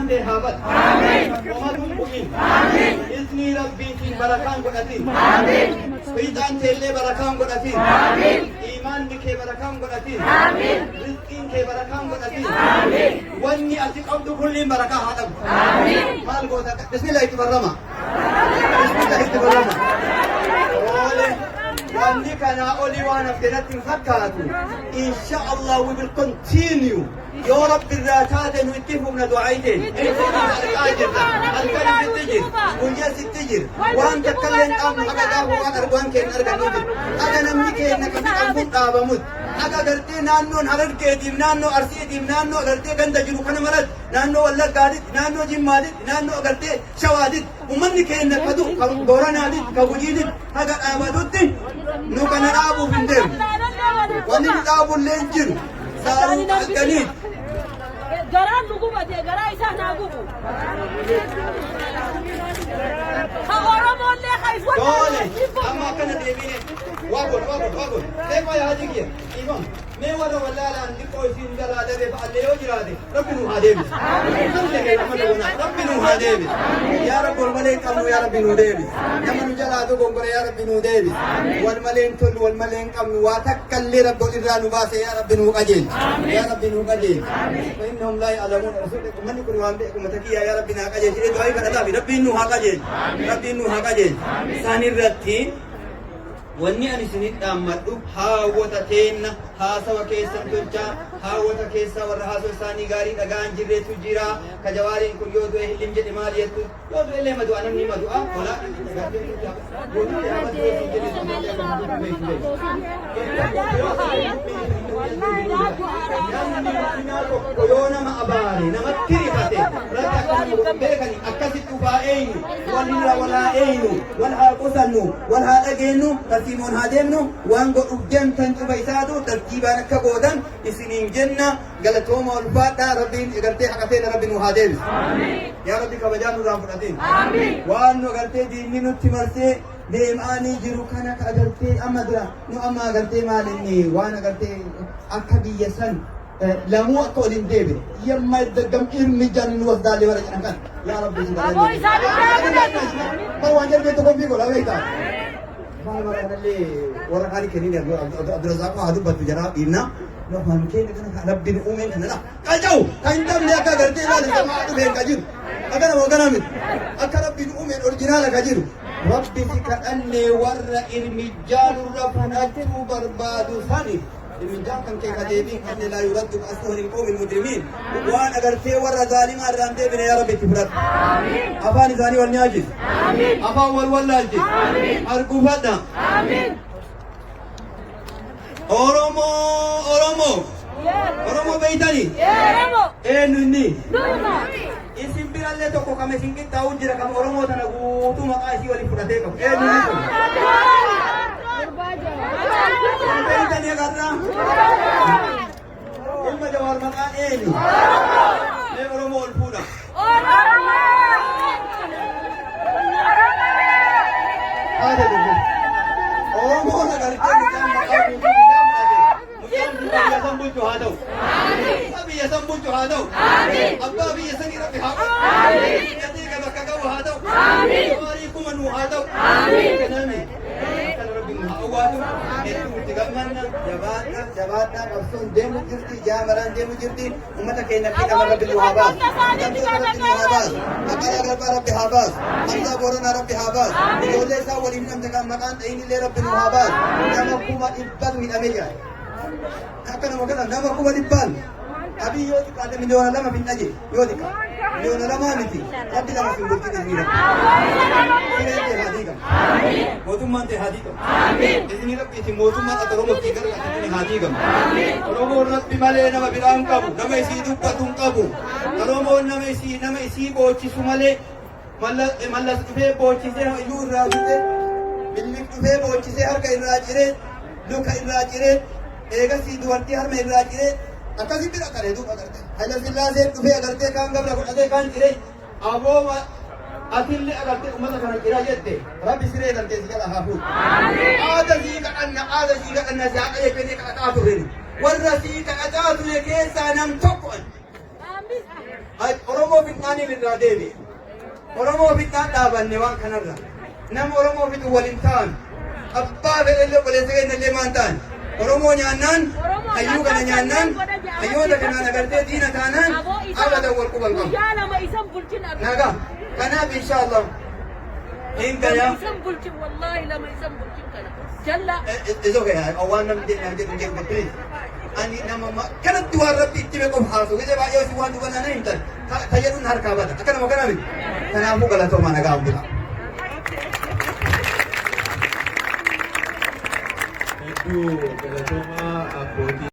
Barakaan tee haa badu. Homatu hin bu'in. Iznii Rabbiitiin barakaan godhatin. Fiixaan teellee barakaan godhatin. Iimaanni kee barakaan godhatin. Rizqiin kee barakaan godhatin. Wanni ati qabdu kulliin barakaa haa dhabu. Maal goota? Bismillah itti barrama. Bismillah itti barrama. Oole. Wanni kanaa olii waan hafte natti hin fakkaatu. Insha Allah we will continue. Yoo Rabbi irraa taate nu itti fufna du'aayi teenya. Itti argaa jirra. Halkan sitti jira. Guyyaa sitti jira. Waan takka illee hin dhaabnu haga gaafa waan argaan keenya argannu jira. Haga namni keenya kan fixan kun dhaabamutti. Haga gartee naannoon Harargeetiif, naannoo Arsiitiif, naannoo gartee ganda jiru kana maratti, naannoo Wallaggaatitti, naannoo Jimmaatitti, naannoo gartee Shawaatitti, uummanni keenya ka du'u, ka Booranaatitti, ka Gujiititti haga dhaabatutti nu kana dhaabuuf hin deemnu. Wanni nu dhaabullee hin jiru. Saaruu halkaniiti. Garaan nu gubate, garaa isaa naa gubu. Ka Oromoollee ka if Doole amma akkana deebine waa godhu, waa godhu, waa godhu. Mee qoya haji kiyya dhiifama. Mee warra wallaalaan xiqqoo isiin jalaa dabe fa'allee yoo jiraate, Rabbi nu haa deebisu. Namni keenya amma dogonaa Rabbi nu haa deebisu. Yaa Rabbi, wal malee hin qabnu, yaa Rabbi nu deebisi. Nama nu jalaa dogongore, yaa Rabbi nu deebisi. Wal malee hin tollu, wal malee hin qabnu, waa takka illee Rabbi ol irraa nu baase. Yaa Rabbi nu qajeelchi. Yaa Rabbi nu qajeelchi. فإنهم لا يعلمون. Rasuulli uummanni kun waan beeku mata kiyyaa, yaa Rabbi naa qajeelchi. Du'aa kadhataa fi Rabbiin nu haa qajeelchu. Rabbiin nu haa qajeelchu. Isaan irratti wanni ani isinit dhaammadhu, haawwota teenna, haasawa keessan tolchaa. Haawwota keessaa warra haasawa isaanii gaarii dhaga'an jirreetu jira. Ka Jawaariin kun yoo du'e hillim jedhe, maal jettu? Yoo du'e illee madu'a, namni madu'a tola gartee gootitti habatu yoo siin jedhe, sun namni mu'minaa tokko yoo nama abaare, namatti rifate, rabbi akka nama godhu beekani. Akkasitti ufaa eenyu walirra walaa eenyu wal haa qusannu, wal haa dhageenyu, tartiimoon haa deemnu. Waan godhuuf deemtan cufa isaatu tartiibaan akka gootan isiniin jenna. Galatooma, ulfaadhaa. Rabbiin gartee haqa feena Rabbi nu haa deebisu. Yaa Rabbi, kabajaa nurraan fudhatiin. Waan nu agartee diinni nutti marsee deemaanii jiru kana ka agartee amma dura nu amma agartee maal inni waan agartee akka biyya san lamuu akka waliin deebine የማይደገም እርምጃ እንወስዳለን warra jedhan kana, yaa Rabbi si Aboo isaa bichaa fudhatu. Bar waan jedhu tokko fi godha beektaa. Afaan Amaaraa kanallee warra kaanii kennin Abdurrazaaq haa dubbatu jaraa dhiirna. Nu afaan keenya kana kan Rabbiin uumeen kana dha. Qaca'u kan hin dabne akka agartee maali samaa dhufeen ka jiru. Akkana moo kana miti. Akka Rabbiin uumeen original ka jiru. Rabbi si kadhanne, warra irmijjaa nurra fudhachuu barbaadu sani. Irmijjaan kan kee ka deebiin kanne لا يرد بأسه عن القوم المجرمين. Waan agartee warra zaalimaa irraan deebine, yaa Rabbi itti fudhadhu. Afaan isaanii wal nyaachis. Afaan wal wallaalchis. Arguufadha. Oromoo, Oromoo. Oromoo beeytanii? Eenyu inni? Isin birallee tokko kama isin qixxaa'u jira, kama Oromoo tana guutuu maqaa isii waliin fudhatee qabu. Eenyu inni sun? Beeytanii agarraa? Ilma Jawaar maqaan eenyu? Mee Oromoo ol fuudha. Haadha dhufu. Oromoon agartee mucaan maqaa guutuu biyyaa fudhate. Mucaan kun biyya san bulchu haa ta'u. Abbaa biyya san bulchu haa ta'u. Abbaa biyya sanii Rabbi haa godhu. Gatii ka bakka qabu haa ta'u. Jawaarii kuma nuu haa ta'u. Kanami. Akkana Rabbi nu haa awwaatu. Hedduu itti gammanna. Jabaadha, jabaadha. Qabsoon deemu jirti. Jaamaraan deemu jirti. Uummata keenya fi nama Rabbi nu haa baasu. Hidhamtoota Rabbi nu haa baasu. Baqqalaa Garbaa Rabbi haa baasu. Hamzaa Booranaa Rabbi haa baasu. Ijoollee isaa waliin hidhamte kan maqaan dhahin illee Rabbi nu haa baasu. Nama 100,000 hidhamee jira. Akka nama kana nama 100,000. Abii yoo xiqqaate 2 miliyoona finna je, yoo xiqqaate. 2 miliyoona miti. Rabbi lama sin bulchin isinii Rabbi. Sireen ta'e haa diigamu. Mootummaan ta'e haa diigamu. Isinii Rabbi isin mootummaan akka Oromoo ittiin gargaartan haa diigamu. Oromoon Rabbi malee nama biraa hin qabu. Nama isii dubbatu hin qabu. Oromoon nama isii boochisu malee, Mallas dhufee boochisee hayyuu irraa fixe. Billik dhufee boochisee harka irraa ciree, luka irraa ciree, eegasii dubartii harma irraa ciree, akkasitti dhaqaree duuba agartee. Hayila Sillaasee dhufee agartee kaan gabra godhatee kaan ciree. Aboo, atillee agartee uummata kana ciraa jette, Rabbi siree agartee si jala haa fuudhu. Aada sii kadhanna, aada sii kadhanna, si haa qajeelchanii kadhataa turre. Warra sii kadhataa ture keessaa nam tokko ani. Oromoo fixnaaniif irraa deebi'e. Oromoo fixnaan dhaabanne waan kanarra. Nama Oromoo fixu waliin ta'an. Abbaa fedhellee, obboleessa keenya illee maan ta'an. Oromoo nyaannaan, hayyuu kana nyaannaan, hayyoota kanaan agartee diina taanaan abadan wal quban qabu. Guyyaa 2 isan bulchin arga. Nagaa. Kanaaf inshallah hin gaya. Isan bulchin, wallahi 2 isan bulchin kana. Jalla. It's okay. Waan namni jedhu naan jedhu hin jedhu, please. Ani nama kanatti waan Rabbi itti hime qofa haasa'u. Gisee baay'ee osoo waan dubbannaa na himtan. Ta jedhuun harkaa bada. Akka nama kanaa miti. Kanaafuu galatoomaa, nagaa bula. Hedduu galatoomaa, abbootii.